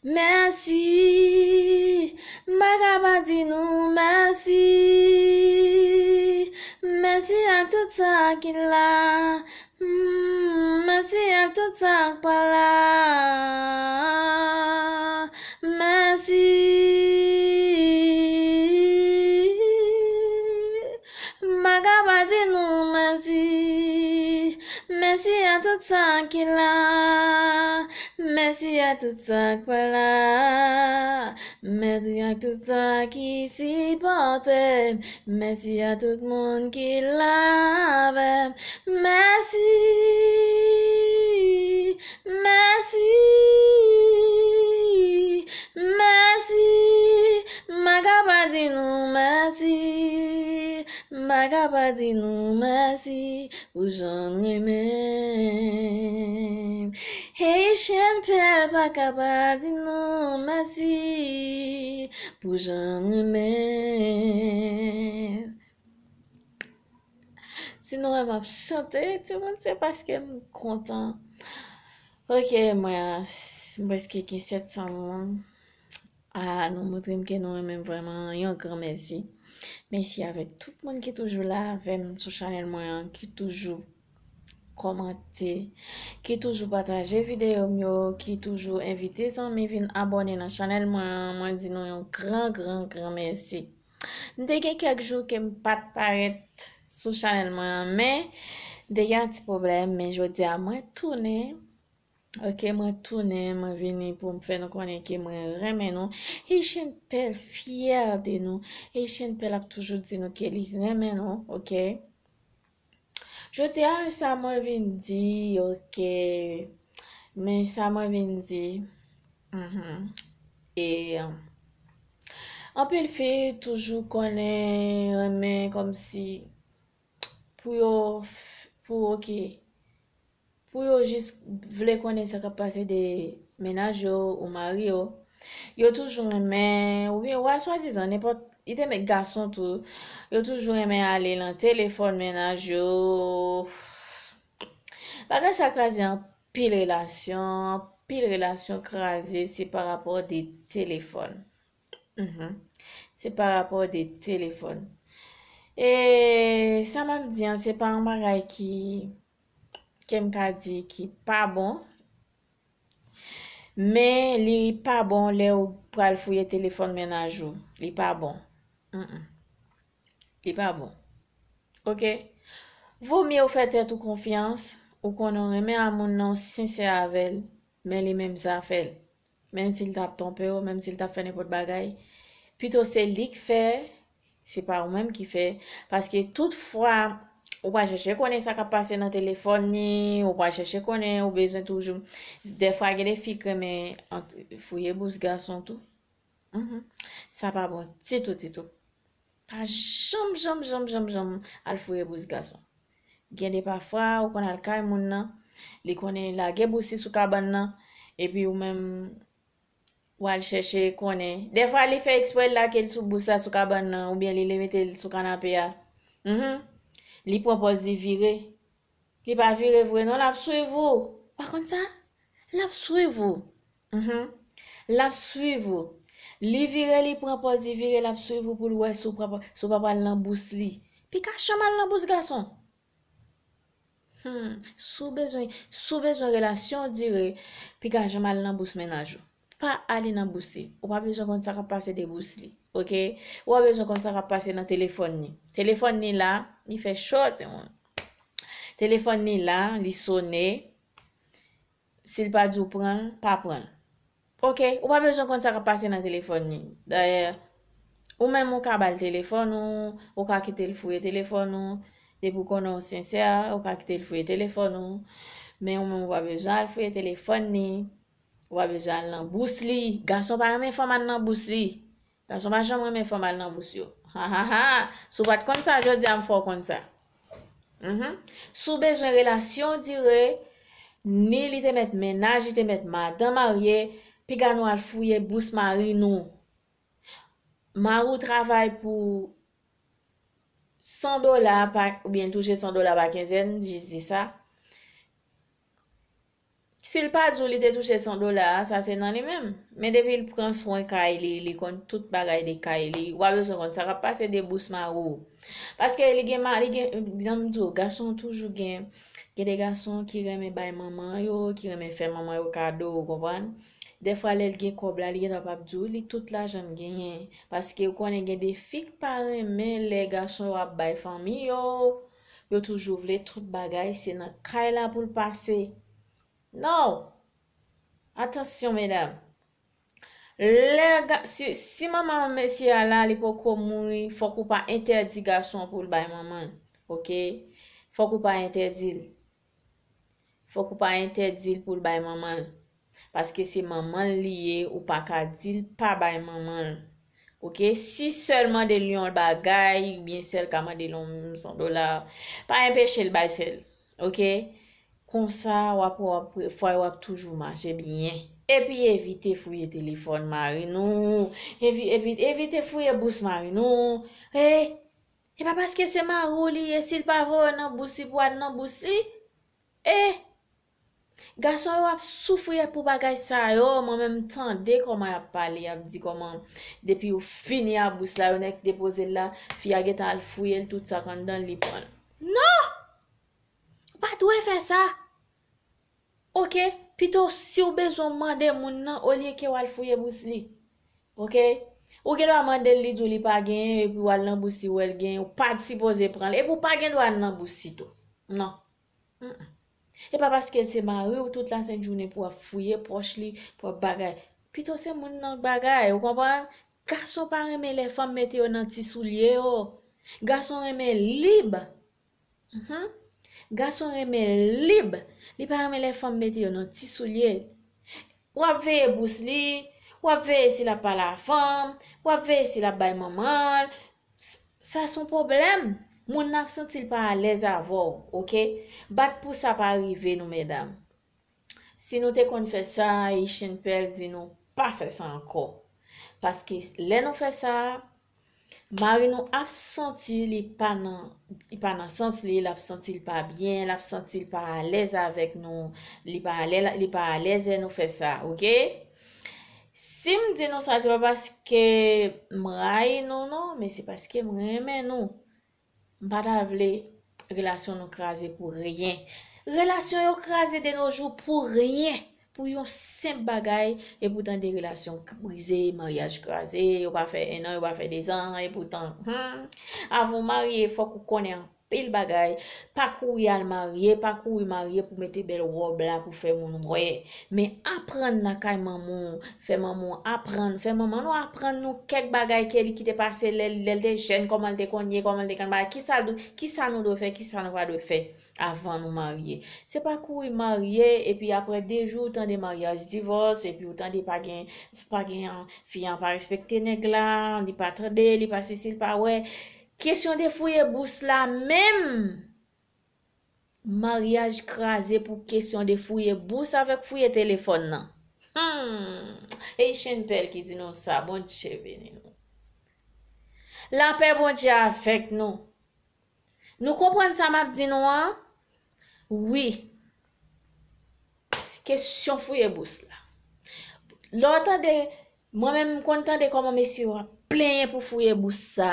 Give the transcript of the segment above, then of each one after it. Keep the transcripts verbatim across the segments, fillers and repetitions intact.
Mèsi, m pa ka pa di nou mèsi. Mèsi ak tout sa ki la. Mm, mèsi ak tout sa k pa la. Mèsi. M pa ka pa di nou mèsi. Mèsi a tout sa ki la. Mèsi a tout sa k pa la. Mèsi a tout sa ki sipòte m. Mèsi a tout moun ki la avè m. Mèsi. Mèsi. Mèsi. M pa ka pa di nou mèsi. M pa ka pa di nou mèsi pou jan n renmen m. Haitian Pèl pa ka pa di nou mèsi pou jan n renmen m. Si nou wè m ap chante, timoun, se paske m kontan. Ok, mwen, m prèske gen sèt san moun. Ah, nou montre m ke nou renmen m vrèman. Yon gran mèsi. Mèsi avèk tout moun ki toujou la avè m sou chanèl mwen an, ki toujou kòmante, ki toujou pataje videyo m yo, ki toujou envite zanmi vin abòne nan chanèl mwen an. Mwen di nou yon gran, gran, gran mèsi. M te gen kèk jou ke m pa t parèt sou chanèl mwen an, men m te gen yon ti pwoblèm, men jodi a mwen tounen. Ok, mwen tounen, mwen vini pou m fè nou konnen ke mwen renmen nou. Haitian Pèl fyè de nou. Haitian Pèl ap toujou di nou ke li renmen nou, ok? Jodi a, sa mwen vin di, ok. Men sa mwen vin di, mhm. E, anpil fi toujou konnen, renmen kòmsi pou yo, f- pou, ok. Pou yo jis vle konnen sa k ap pase de mennaj yo ou mari yo. Yo toujou renmen, oubyen, wa swadizan, nenpòt, li te mèt gason tou. Yo toujou renmen ale nan telefòn mennaj yo. Bagay sa kraze anpil relasyon, anpil relasyon kraze, se pa rapò de telefòn. Mhm. Se pa rapò de telefòn. E sa m ap di an, se pa yon bagay ki, ke m ka di ki pa bon. Men li pa bon lè ou pral fouye telefòn mennaj ou. Li pa bon. Mm-mm. Li pa bon. Ok? Vo mye ou fè tèt ou konfyans, ou konnen ou renmen a moun nan, ou sensè avè l, men li menm sa fè l. Menm si l t ap twonpe w, menm si l t ap fè nenpòt bagay, pito se li k fè, se pa ou menm ki fè. Paske tout fwa, ou pa chèche konnen sa k ap pase nan telefòn ni, ou pa chèche konnen, ou bezwen toujou. Dèfwa, gen de fi k renmen ant- fouye bous gason tou. Mhm. Sa pa bon ditou, ditou. Pa janm, janm, janm, janm, janm al fouye bous gason. Gen de pafwa, ou konn al kay moun nan, li konnen lage bous li sou kabann nan, epi ou menm, w al chèche konnen. Dèfwa, li fè eksprè, l lage l sou bous la, sou kabann nan, oubyen li, li mete l sou kanape a. Mhm. Li pran pòz li vire. Li pa vire vre, non, l ap swiv ou. Pa konn sa? L ap swiv ou. Mhm. L ap swiv ou. Li vire, li pran pòz, li vire, l ap swiv ou pou l wè si w pa, si w pa pral nan bous li. Piga janm al nan bous gason. Hmm. Si w bezwen, si w bezwen relasyon dire, piga janm al nan bous mennaj ou. Pa ale nan bous li. Ou pa bezwen konn sa k ap pase de bous li. Ok? Ou pa bezwen konn sa k ap pase nan telefòn li. Telefòn li la, li fè cho, timoun. Telefòn li la, li sone. Si l pa di w pran l, pa pran l. Ok? Ou pa bezwen konn sa k ap pase nan telefòn li. Dayè, ou menm ou ka ba l telefòn ou, ou ka kite l fouye telefòn ou. Depi w konnen w sensè, ou ka kite l fouye telefòn ou. Men ou menm ou pa bezwen al fouye telefòn li. Ou pa bezwen al nan bous li. Gason pa renmen fanm al nan bous li. Gason pa janm renmen fanm al nan bous yo. Ha, ha, ha. Si w pa t konn sa, jodi a m fè w konn sa. Mhm. Si w bezwen relasyon dire, ni li te mèt mennaj, li te mèt madan marye, piga nou al fouye bous mari nou. Mari w travay pou san dola pa, oubyen l touche san dola pa kenzèn, jis di sa. Si l pa di w li te touche san dola a, sa se nan li menm. Men depi l pran swen kay li, li konn tout bagay de kay li, w a bezwen konn sa k ap pase de bous mari w. Paske li gen ma-, li gen, jan m di w, gason toujou gen, gen de gason ki renmen bay manman yo, ki renmen fè manman yo kado, ou konprann? Dèfwa lè l gen kòb la, li gendwa p ap di w li tout lajan l genyen. Paske ou konnen gen de fi k pa renmen lè gason yo ap bay fanmi yo, yo toujou vle tout bagay, se nan kay la pou l pase. No! Atansyon, medam. Lè ga-, si, si manman mesye a la, li poko mouri, fòk ou pa entèdi gason an pou l bay manman l. Oke? Fòk ou pa entèdi l. Fòk ou pa entèdi l pou l bay manman l. Paske se manman l li ye, ou pa ka di l pa bay manman l. Oke? Si sè l mande l yon bagay, oubyen sè l ka mande l yon san dola, pa enpeche l bay sè l. Oke? Konsa, w ap, w ap, fwaye w ap toujou mache byen. Epi evite fouye telefòn mari nou. Evi-, evi-, evite fouye bous mari nou. E, e pa paske se mari w li ye, si l pa voye w nan bous li pou al nan bous li. E, gason yo ap soufri pou bagay sa yo. Mwen menm m tande kòman y ap pale, y ap di kòman depi yo fini a bous la, yo nèk depoze l la, fi a gentan al fouye l, tout sa k anndan l, li pran l. Non! Ou pa dwe fè sa. Oke? Pito si w bezwen mande moun nan, olye ke w al fouye bous li. Oke? Ou gendwa mande l, li di w li pa genyen, epi w al nan bous li, wè l genyen, ou pa t sipoze pran l. Epi w pa gendwa al nan bous li tou. Non. Mm-mm. E pa paske l se mari w, tout lasent jounen pou w ap fouye pòch li, pou w ap bagay. Pito se moun nan k bagay, ou konprann? Gason pa renmen lè fanm mete yo nan ti soulye yo. Gason renmen lib. Mhm. Gason renmen lib. Li pa renmen lè fanm mete yo nan ti soulye. W ap veye bous li, w ap veye si l ap pale a fanm, w ap veye si l ap bay manman l. S-, sa se yon pwoblèm. Moun nan ap santi l pa alèz avè w, oke? Bat pou sa pa rive nou, medam. Si nou te konn fè sa, Haitian Pearl di nou pa fè sa ankò. Paske lè nou fè sa, mari nou ap santi li pa nan, li pa nan sans li, l ap santi l pa byen, l ap santi l pa alèz avèk nou, li pa alè-, li pa alèz lè nou fè sa, oke? Si m di nou sa, se pa paske m rayi nou, non, men se paske m renmen nou. M pa ta vle relasyon nou kraze pou ryen. Relasyon yo kraze de nos jours pou ryen, pou yon senp bagay, epi w tande relasyon k-, brize, maryaj kraze, yo pa fè en an, yo pa fè dezan, epoutan, hmm, avan w marye, fòk ou konnen anpil bagay. Pa kouri al marye, pa kouri marye pou mete bèl wòb la pou fè moun wè. Men aprann lakay manman w, fè manman w aprann, fè manman nou aprann nou kèk bagay ke li kite pase lè, lè l te jèn, kòman l te konn ye, kòman l te konn bagay, kisa l dwe, kisa nou dwe fè, kisa nou pa dwe fè avan nou marye. Se pa kouri marye, epi apre de jou, ou tande maryaj divòs, epi ou tande pa gen, pa gen, fi an pa respekte nèg la, li pa tande, li pa sesi, li pa wè. Kesyon de fouye bous la menm, maryaj kraze pou kesyon de fouye bous avèk fouye telefòn nan. Hmm. Haitian Pearl ki di nou sa, Bondye beni nou. Lapè Bondye avèk nou. Nou konprann sa m ap di nou an? Wi. Kesyon fouye bous la. Lè w tande, mwen menm m konn tande kòman mesye yo ap plenyen pou fouye bous sa.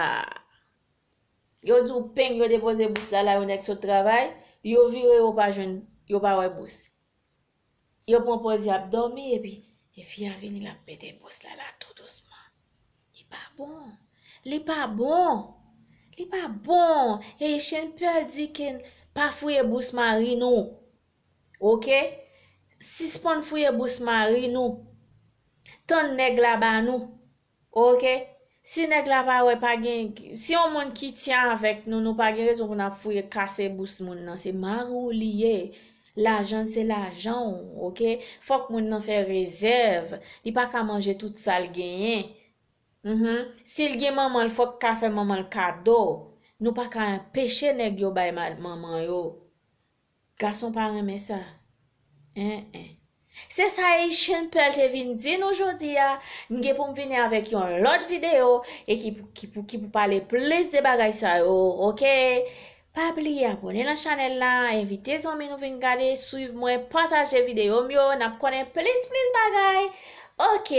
Yo di w peng, yo depoze bous la la, yon nèg sot travay, yo vire, yo pa jwenn, yo pa wè bous. Yo pran pòz y ap dòmi, epi, e fi a vini, l ap mete bous la la tou dousman. Li pa bon. Li pa bon. Li pa bon. Haitian Pearl di ke pa fouye bous mari nou. Oke? Sispann fouye bous mari nou. Tann nèg la ba nou. Oke? Si nèg la pa wè, pa gen, si yon moun ki tyen avèk nou, nou pa gen rezon pou n ap fouye kase bous moun nan. Se mari w li ye. Lajan l se lajan w, oke? Fòk moun nan fè rezèv. Li pa ka manje tout sa l genyen. Mhm. Si l gen manman l, fòk ka fè manman l kado. Nou pa ka anpeche nèg yo bay ma-, manman yo. Gason pa renmen sa. En, en. Se sa Haitian Pearl te vin di nou jodi a. M gen pou m vini avèk yon lòt videyo e ki, ki pou, ki pou pale plis de bagay sa yo, oke? Pa bliye abòne nan chanèl la, envite zanmi nou vin gade, swiv mwen, pataje videyo m yo, n ap konnen plis plis bagay. Ok.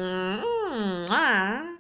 Mwa.